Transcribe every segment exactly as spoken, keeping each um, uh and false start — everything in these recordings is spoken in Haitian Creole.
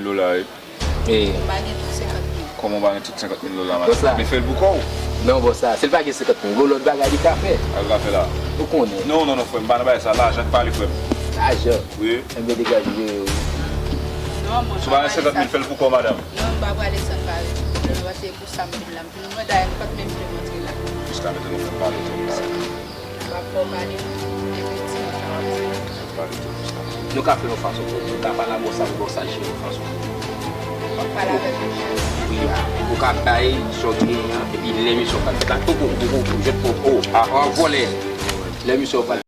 Lola, wi. E. M pa gen tout senkant mil. Kòman w pa gen tout senkant mil dola, madanm? Bòs la. Men fè l pou kò w. Non, bòs la, si l pa gen senkant mil, gon lòt bagay li ka fè. Sa l ka fè la? Ou konnen. Non, non, non, frè m, m pa nan bagay sa. Lajan k pale, frè m. Lajan? Wi. Enben, degaje, jere wi. Non, mwen. Si w pa gen senkant mil, fè l pou kò w, madanm. Non, m pa prale san pale. Non, pase pou sa m vin la. M vin, mwen, dayè, m pa t menm vle rantre la. Jiskaprezan, nou fè m pale twòp la. W ap fè w pale, epi di m sa w ap fè. Nou ka fè yon fason pou nou ta pale a bòs la, pou bòs la jere yon fason pou nou. W ap pale avèk misye. Wi, a, ou ka bay sa w genyen an, epi lè misye w pral fè la, poko, poko, poko, jèt poko, a, a, vòlè. Lè misye w pral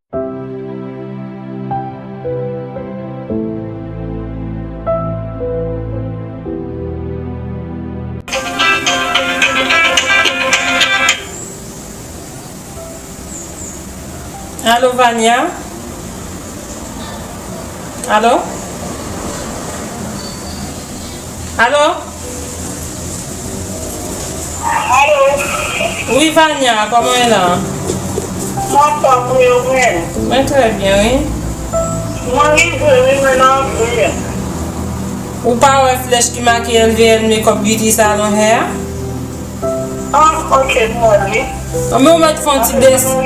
Alo, Vania? Alo? Alo? Alo? Wi, Vania, kòman w ye la? Mwen anfòm, wi, ou menm? Mwen trè byen, wi. Mwen rive, wi, mwen nan antre. Ou pa wè flèch ki make L V L Makeup Beauty Salon Hair a? Ah, ok, m wè l, wi. Anben, ou mèt fè yon ti desann.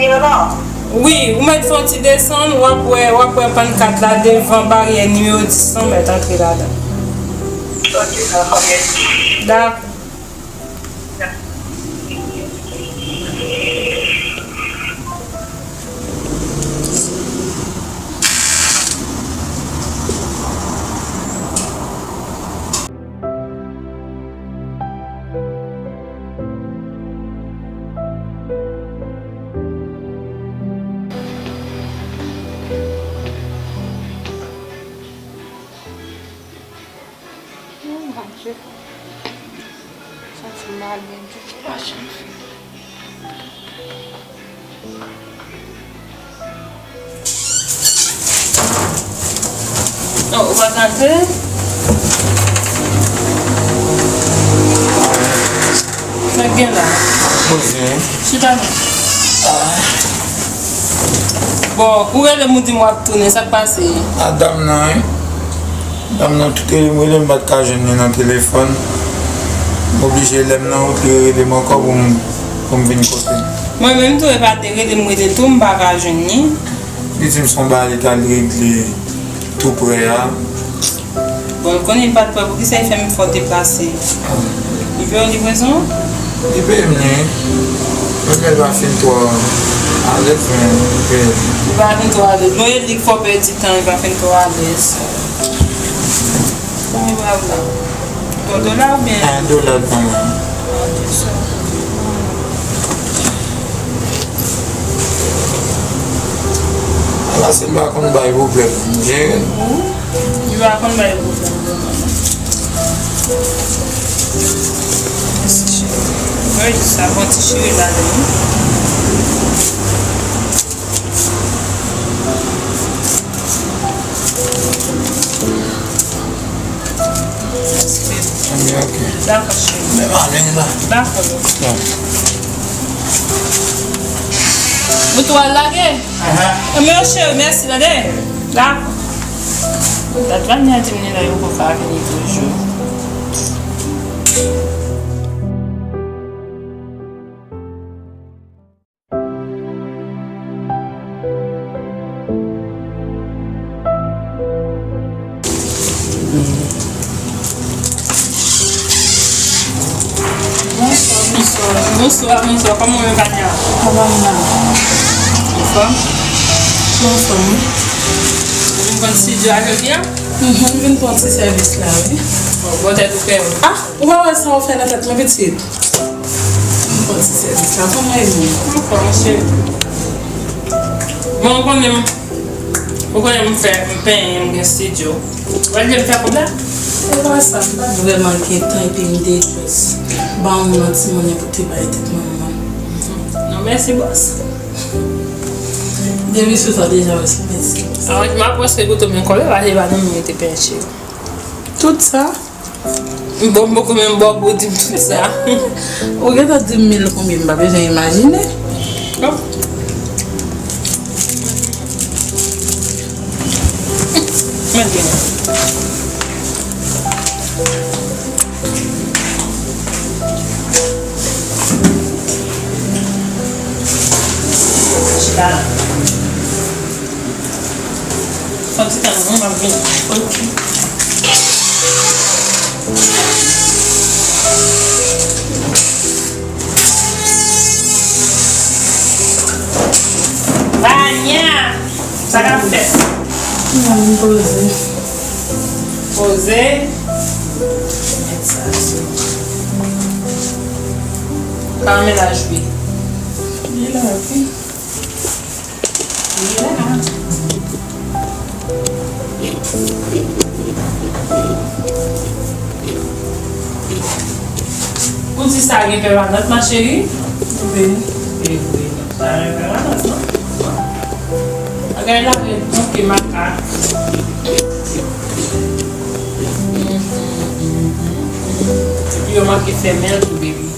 Wi, ou mèt fè yon ti desann, w ap wè, w ap wè pannkat la devan baryè nimewo dis lan, ou mèt antre ladan. Ok, dakò, mèsi. Dakò. Oh, Bondye. Santi m mal, Bondye. Machan fini. Non, ou pa ka antre? Sa k gen la? Mwen byen. Chita non. Bon, ou rele m, ou di m w ap tounen, sa k pase? A, dam nan, wi. Dam nan tout rele m, rele m, m pa t ka jwenn li nan telefòn. M oblije, lè m nan wout, li rele m ankò pou m, pou m vin kote l. Mwen menm tou, epa te rele m, rele tou, m pa ka jwenn li. Li di m se yon bagay li t al regle tou prè a. Bon, l konnen li pa t prè, poukisa li fè m fè w deplase? Li peye w livrezon an? Li peye m li, wi. Menm lè l pa fin twò alèz, men li peye m. Li pa fin twò alèz. Bon, e li k fè w pèdi tan, li pa fin twò alèz. Kòman w ap la? Yon dola oubyen? A, yon dola l ban mwen. Ala, si m pa konn bay pwoblèm, m jere l. Wi, li pa konn bay pwoblèm vrèman non. Mèsi cheri. Wi, sa bon ti cheri ladan wi. Anben, ok. Dakò, cheri. Men ale la. Dakò, bebe. Bon. Ou tou al lage? Aha. Anben, cheri, mèsi, tande? Dakò. Dat Vania di m li la, yo poko ka vini toujou. Bonswa, bonswa. Bonswa, bonswa. Kòman w ye, Vania? Sa va, m la. Anfòm? Anfòm, wi. Ou vin pran ti djaz jodi a? Mhm, m vin pran ti sèvis la, wi. Bon, bò tèt ou fè. Ah! Ou pa wè sa w fè nan tèt mwen, pitit? M konn ti sèvis la, kòman e nou? Anfòm, cheri. Bon, ou konnen m, ou konnen m fè, m penyen, m gen estidyo. Ou wè l vle m fè kòb la? Se pa sa, m pa t vrèman gen tan, epi m te jis ba yon moun yon ti monnen pou te bay tèt mwen, mwen. Non, mèsi, bòs. Depi sou sa deja, wè se mèsi, bòs. Avan m ap prèske goute men kòb la, pa te ba nan mwen te penyen, cheri. Tout sa? Bon, m poko menm ba w pou w di m tout sa. Ou gentan di m mil konbyen, m pa bezwen imajine. Bon. Mwen gen. Fè ti tan non, m ap vini. Ok. Vania, sa k ap fèt? Mwen poze. Poze. Mèt sa sou. Kòman mennaj wi? Li la wi. Li la. Ou di sa gen pèmanant, ma chérie? Wi. E wi, non, sa gen pèmanant, non? Bagay la red, non, ke makak. Epi yo manke fèmen l tou, baby.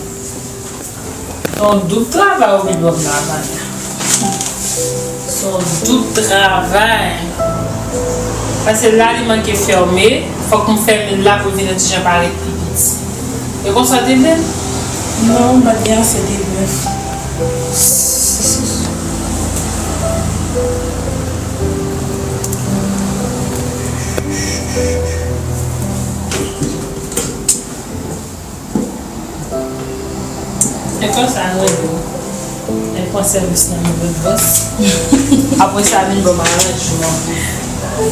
Se yon doub travay ou vin ban m la, Vania. Se yon doub travay. Paske la li manke fèmen, fòk m fèmen l la pou l vin yon ti jan parèt pi piti. E konsa w te vle l? Non, m pa t gen ase de bèf. E konsa nou rele w. Nèg pran sèvis nan Nouvèl Bòs. Apre sa, vin ban m aranjman pou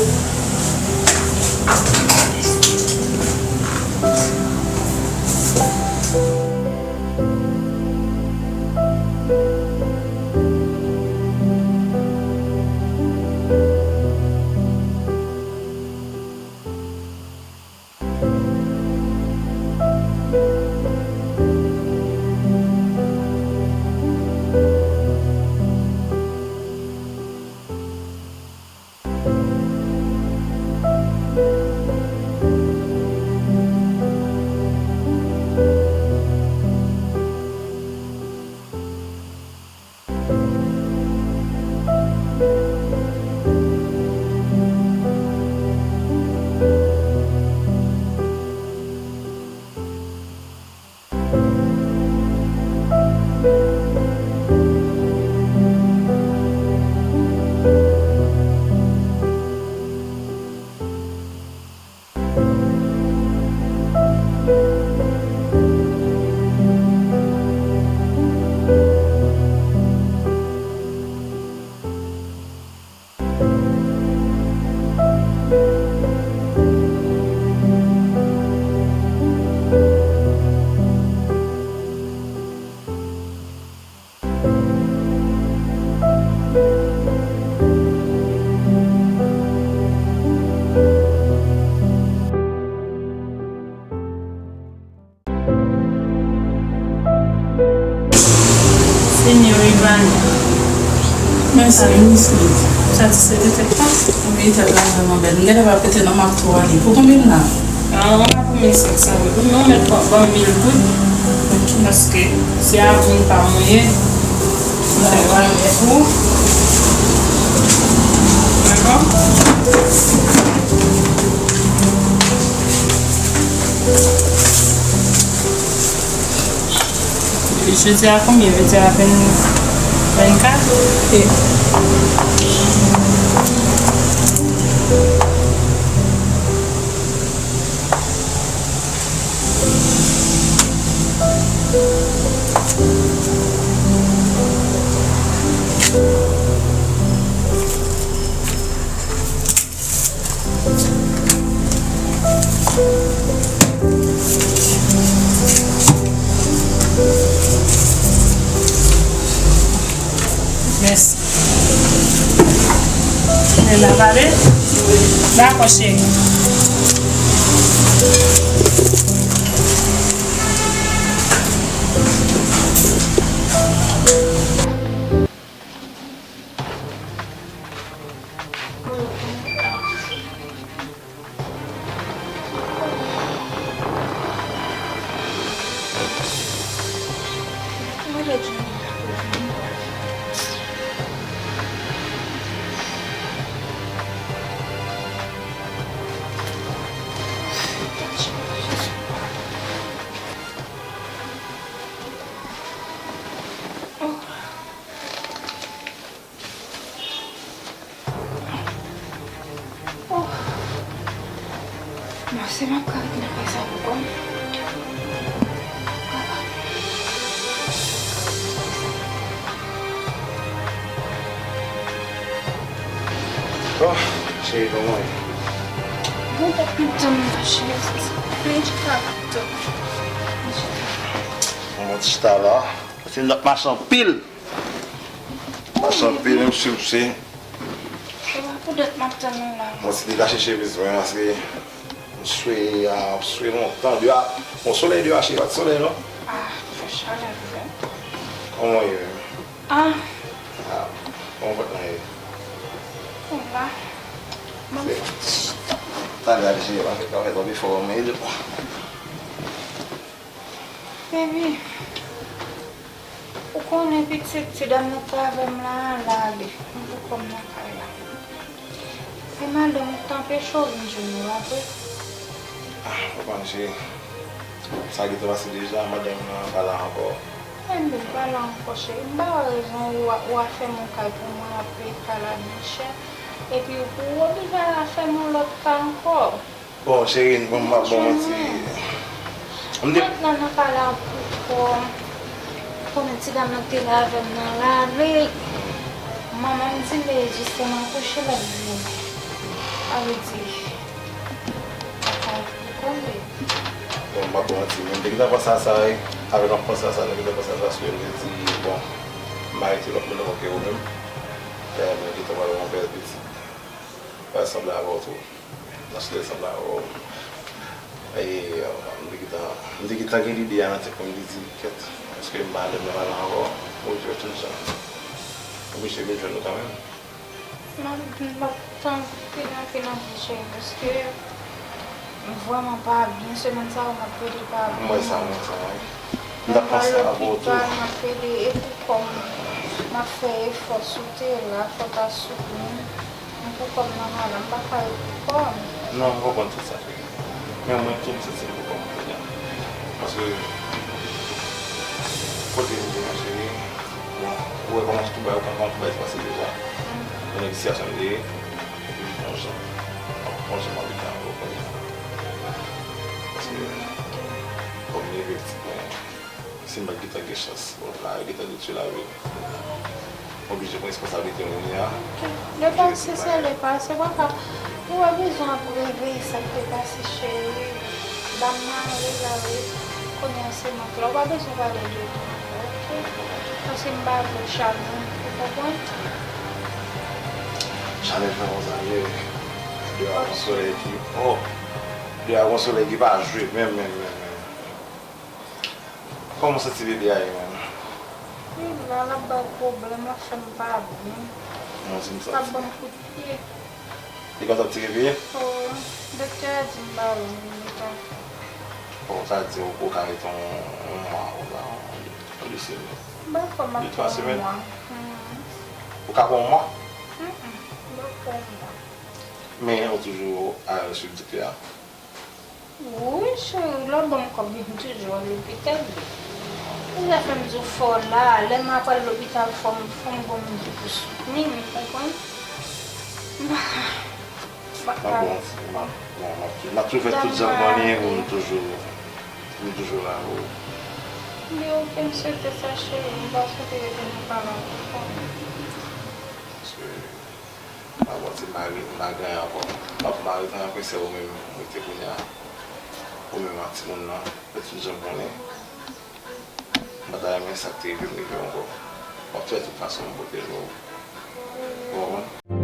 Senyè Ivan. Mèsi, mèsi. Satisfè de tèt la? Wi, tèt la vrèman bèl. M genlè pa pete non, m ap tou ale. Pou konbyen m la? Ah, m ap pou mil senk san goud. Ou mèt pran, ban m mil goud. Ok. Paske se avyon pa mwen ye. Dakò. Dakò? Jodi a konbyen? Jodi a venn, vennkat? Wi. Mèsi. Lè la pale? Dakò, cheri. Si m ap ka ret nan kay sa pou kò m. Oh, cheri, kòman w ye? Bon, pa pito m, cheri. Plen chita pito. Mwen chita la. Paske m t ap mache anpil. Mache anpil, m swiv se. Se pa pou dat m ap tann ou la. Mwen se te ka chèche bezwen, paske m swe, a, m swe lontan. Deyò a, bon, solèy deyò a, cheri, pa t solèy, non? Ah, fè chalè vre. Kòman w ye menm? Ah. Ah, kòman kòt lan ye? Ou la. Bon. Talè a, cheri, pa fè, pa fè twòp efò, men e bon. Baby, ou konnen pitit ti dam nan k t avè m la a, l ale. M pou kò m nan kay la. E madanm ou t anpeche w vin jwenn ou apre? Ah, ou konn, cheri. Sa gentan pase deja, madanm nan pa la ankò. Enben, l pa la ankò, cheri. M ba w rezon, ou a, ou a fèmen yon kay pou mwen, apre kay la byen chè. Epi ou, ou oblije al fèmen yon lòt kay ankò. Bon, cheri, bon, m ap ba w manti. M te Mwen nan nan kay la pou kò m. Konnen ti dam nan te la avè m nan l ale. Manman m di m e jistèman kouche l ap vini. Sa vle di, mwen pa pou kò m, baby. Bon, m ap ba w manti, men m te gentan panse a sa, wi. Avèk m ap panse a sa, m te gentan panse a sa, paske m te di, bon, m marye ti lòt moun ankò ke ou menm. Dayè, mwen gentan pral yon bèl pitit. Pral sanble avè w tou. Nan stil sanble avè w. E, m te gentan, m te gentan gen lide a nan tèt mwen, m te di, kèt, èske m pa ale m nan pale ankò? Ou jwe tout jan. Oblije vin jwenn nou kanmenm. M ap, m ap tann pil anpil anpil, cheri, paske m vrèman pa byen. Semèn sa yo, m ap plede pa byen. M wè sa, m wè sa, wi. M t ap panse a vòtou. Lòpital, m ap plede, e pou kò m, m ap fè efò sou tè la, fò ta soutni m. M pou kò m nan malad, m pa ka ret pou kò m. Non, m konprann tout sa, cheri. Men mwen tou, m santi m pou kò m kounye a. Paske, kote m ye a, cheri, bon, ou wè kòman tout bagay, ou konn kòman tout bagay te pase deja. Konnen ki sitiyasyon m te ye, epi m konn jan, m konn jan m abite ankò kounye a. Paske, kòm m leve pitit mwen, si m pa t gentan gen chans, bon, la, yo gentan detwi lavi m. M oblije pran responsablite m kounye a. Ok. Lepase se lepase, papa. Ou pa bezwen ap reveye sa k te pase, cheri. Dam nan ale la, wi. Kounye a se mwen k la. Ou pa bezwen pale de li ankò, ok? Paske m pa vle w chagren, ou konprann? Challenge nan konsa, ye. Deyò a gon solèy ki, oh! Deyò a gon solèy ki pa jwe, menm, menm, menm, menm. Kòman w santi bebe a ye menm? Li la, l ap bay pwoblèm, l ap fè m pa byen. Mwen osi m santi. L ap ban m kout pye. Li kontan tire pye? Wi. Doktè a di m pa vle m ta fè. Bon, sa di ou, ou ka rete yon, yon mwa konsa, yon de semèn. M pa kwè m ap fè yon mwa. De twa semèn? Mhm. Ou ka pran yon mwa? Mm, mm. M pa kwè yon mwa. Men ou toujou al swiv doktè a? Wi, cheri, lè w ban m kòb, m toujou al lopital. Se sa fè m di w fò w la, lè m ap al lopital, fò m, fò m gon moun ki pou soutni m, ou konprann? M pa ka, m pa ka. M ap bon, m ap, bon, m ap, m ap toujou fè tout jan m konnen pou m toujou, pou m toujou la pou ou. Li oke, m swete sa, cheri, m pa swete rete nan kay la, ou konprann? Paske M pa manti, m pa re-, m pa gen anyen ankò. M ap mare tan anpre se ou menm m rete kounye a. Ou menm ak timoun nan, fè tout jan m konnen. M pa ta renmen sa k te rive m rive w ankò. M ap fè tout fason m pwoteje w. Ou konprann?